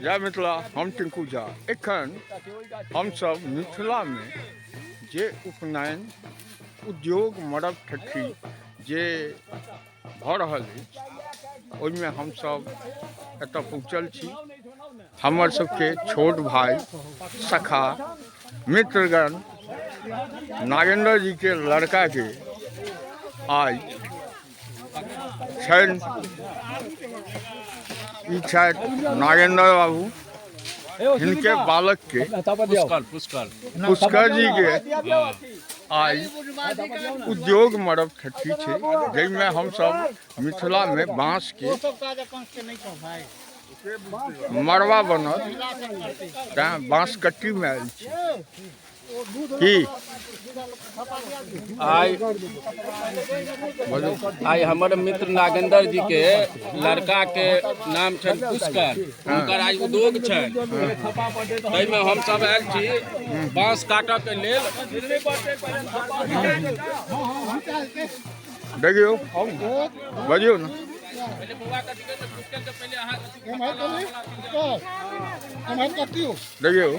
जय मिथिला। हम टिंकू झा। एखन हमसब मिथिलामे जे उपनयन उद्योग मरब ठट्ठी जे भऽ रहल अछि ओहिमे हमसब एतऽ पहुँचल छी। हमर सबके छोट भाई सखा मित्रगण नागेंद्र जी के लड़का के आइ छनि, ई छथि नागेंद्र बाबू, हिनके बालक के पुष्कर पुष्कर पुष्कर जी के आइ उद्योग मरब ठट्ठी छै, जाहिमे हमसब मिथिलामे बाँस के मड़बा बनल, तैँ बाँस कट्टीमे आयल छी। की आइ आइ हमर मित्र नागेंद्र जी के लड़का के नाम छनि पुष्कर, हुनकर आइ उद्योग छनि, ताहिमे हमसब आयल छी बाँस काटऽ के लेल। देखियौ, बजियौ ने। देखियौ,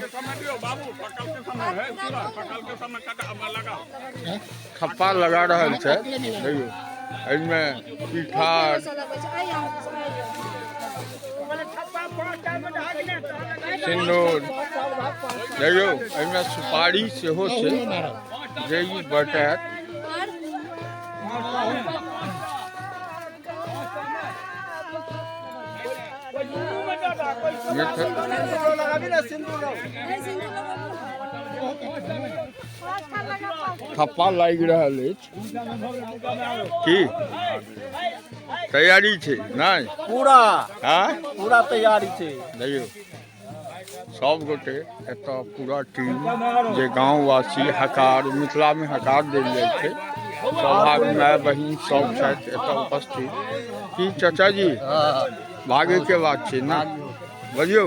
थप्पा लगा रहल छै। देखियौ, एहिमे पिठार सिन्दूर, देखियौ, एहिमे सुपारी सेहो छै जे ई बटायत। थप्पा लागि रहल अछि। की तैयारी छै? नहि, पूरा हाँ, पूरा तैयारी छै। देखियौ, सब गोटे एतऽ पूरा टीम जे गाँववासी हकार, मिथिलामे हकार देल जाइ छै, सौभाग्य माय बहिन सब छथि एतऽ उपस्थित। की चाचा जी, भागयके बात छै ने? बजियौ।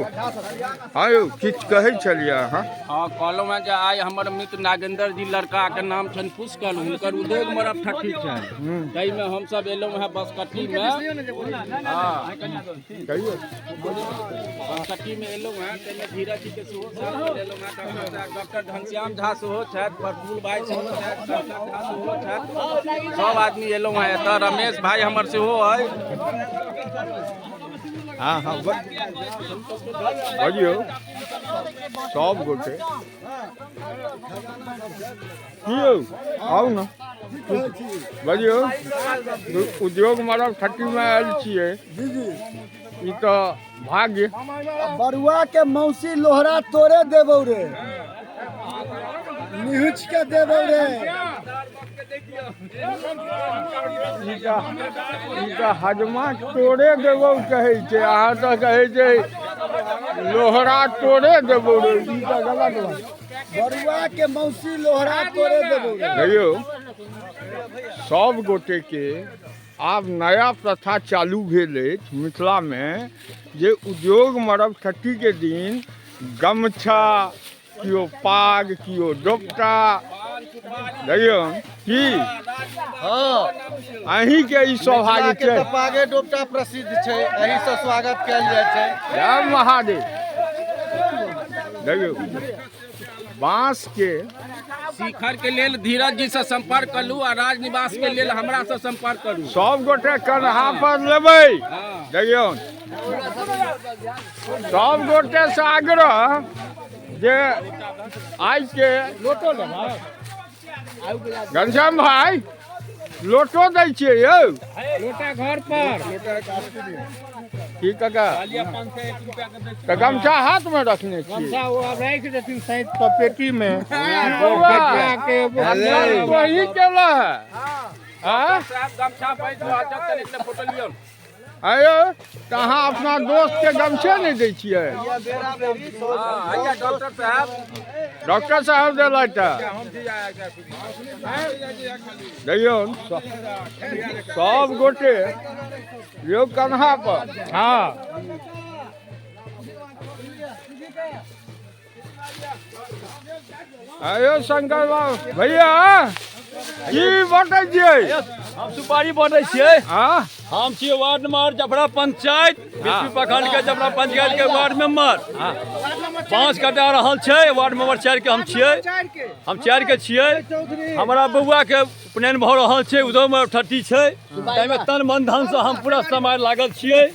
हाँ यौ, किछु कहै छलियै अहाँ? हाँ, कहलहुँ हेँ जे आइ हमर मित्र नागेंद्र जी लड़का के नाम छनि पुष्कर, हुनकर उद्योग मरब ठट्ठी छनि, ताहिमे हमसब एलहुँ हेँ बसकट्टीमे। हाँ, कहियौ। बसकट्टीमे एलहुँ हेँ, ताहिमे धीरज जीके सेहो साथ एलहुँ हेँ, डॉक्टर घनश्याम झा सेहो छथि, प्रफुल्ल भाई सेहो छथि, शंकर झा सेहो छथि, सब आदमी एलहुँ हेँ एतऽ। रमेश भाई हमर सेहो अइ। हाँ हाँ, बजियौ सब गोटे। की यौ, आउ ने, बजियौ। उद्योग मरब ठट्टीमे आयल छियै, ई तऽ भाग्य। बरुआ के मौसी लोहरा तोरे देबौ रे, निहुच के देबौ रे। ई तऽ हजमा तोरे देबौ कहै छै, अहाँ तऽ कहै छै लोहरा तोरे देबौ रे, ई तऽ गलत बात। बरुआ के मौसी लोहरा तोरे देबौ रे। देखियौ, सब गोटे के आब नया प्रथा चालू भेल अछि मिथिलामे जे उद्योग मरब ठट्टीके दिन गमछा, केओ पाग, केओ डोपटा। देखियौ की हाँ, अहीँके ई सौभाग्य के छै। तऽ पागे डोपटा प्रसिद्ध छै, एहि से स्वागत कयल जाइ छै। जय महादेव। देखियौ, बाँस के शिखर के लेल धीरज जी से संपर्क करू आ राजनिवास के लेल हमरा से संपर्क करू। सब गोटे कन्हा पर लेबै। देखियौ, सब गोटे से आग्रह जे आइ के लोटो लेबै। घनश्याम भाई, लोटो दै छियै यौ? लोटा घर पर। की काका, तऽ गमछा हाथ में रखने छियै? वो राखि देथिन सैंत कऽ पेटी में। वही केला है। हाँ? साहब, गमछा बैठ रहल छथि, तनि एकटा फोटो लियौ। आयो, तऽ अहाँ अपना दोस्त के गमछे नहि दै छियै? हाँ, डॉक्टर साहब। डॉक्टर साहब देलथि। देखियौ, सब गोटे यौ कन्हा पर। हाँ। आयो शंकर बाबू भैया, की बटै छियै? हम सुपारी बांटै छियै। हाँ। हम छियै वार्ड नंबर जफरा पंचायत, बिस्फी प्रखंड के जफरा पंचायत के वार्ड मेंबर। बांस कटा रहल छै, वार्ड मेंबर 4 के हम छियै, हम 4 के छियै। हमरा बौआ के उपनयन भऽ रहल छै, उदय में ठट्टी छै, ताहिमे तन मन धन से हम पूरा समय लागल छियै।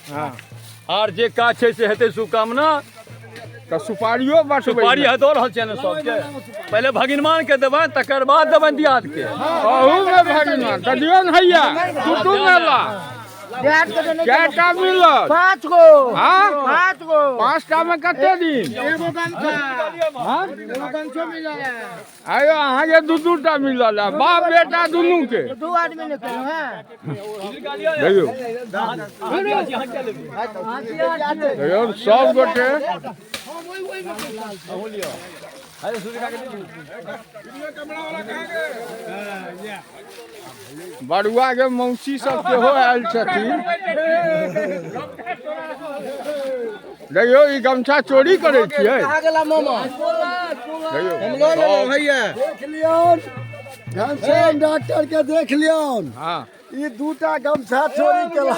आर जे काज छै से हेतै, शुभकामना। तऽ सुपारियो बँटबै? सुपारी है दऽ रहल छियै ने सबके। पहिले भगिनमान के देबनि, तकर बाद देबनि दियाद के। अहूमे भगिनमान तऽ दियौ ने हैया। टुटू मेला कएटा मिलल? 5 गो। हाँ? 5 गो। 5टा में कते दिन? एगो गमछा, एगो गमछो मिलल है। आयो, अहाँके दू दू टा मिलल है, बाप बेटा दुनू के। 2 आदमी ने केलहुँ हैं। देखियौ देखियौ, सब गोटे बड़ुआ के मौसी सब सेहो आयल छथिन। देखियौ, ई गमछा चोरी करै छियै? देखियौ सब- देख लियौन घनश्याम डॉक्टर के, देख लियौन। हाँ। ई दूटा गमछा चोरी केला।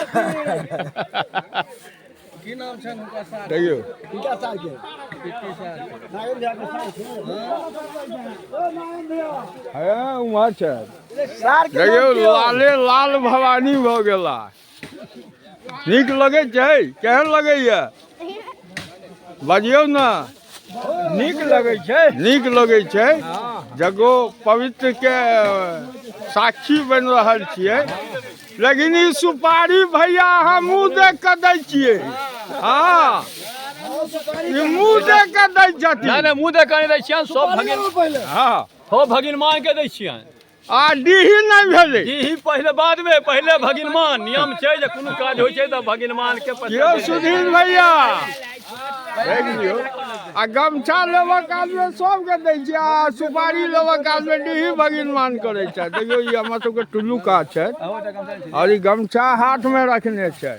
देखियौ। किनका सार के? नारायण भैया के सार छै। ओ नारायण भैया। है उम्हर छै। सार के देखियौ, नाम की यौ? लाले लाल भवानी भऽ गेला। नीक लगै छै? केहन लगैया, बजियौ ने। नीक लगै छै। नीक लगै छै। जगो पवित्र के साक्षी बनि रहल छियै। लेकिन ई सुपारी भैया अहाँ मुँह देख कऽ दै छियै? हँ, ई मुँह देख कऽ दै छथिन। नहि नहि, मुँह देख कऽ नहि दै छियनि सब भगिन। पहिले। हँ। सब भगिनमान के दै छियनि। आ डीही नहि भेलै? डीही पहिले बाद में, पहिले भगिनमान। नियम छै जे कोनो काज होइ छै तऽ भगिनमान के पहिले। यौ सुधीर भैया, देख लियौ, आ गमछा लेबऽ कालमे सबके दै छियै आ सुपारी लेबऽ कालमे डीही भगिनमान करै छै। देखियौ, ई हमर सबके टुल्लू काज छै आओर ई गमछा हाथमे रखने छै।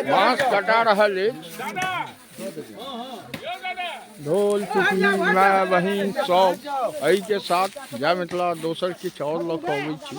बाँस कटा रहल अछि, ढोल टुकनी, माय बहिन सब एहिके साथ। जय मिथिला। दोसर किछु आओर लऽ कऽ अबै छी।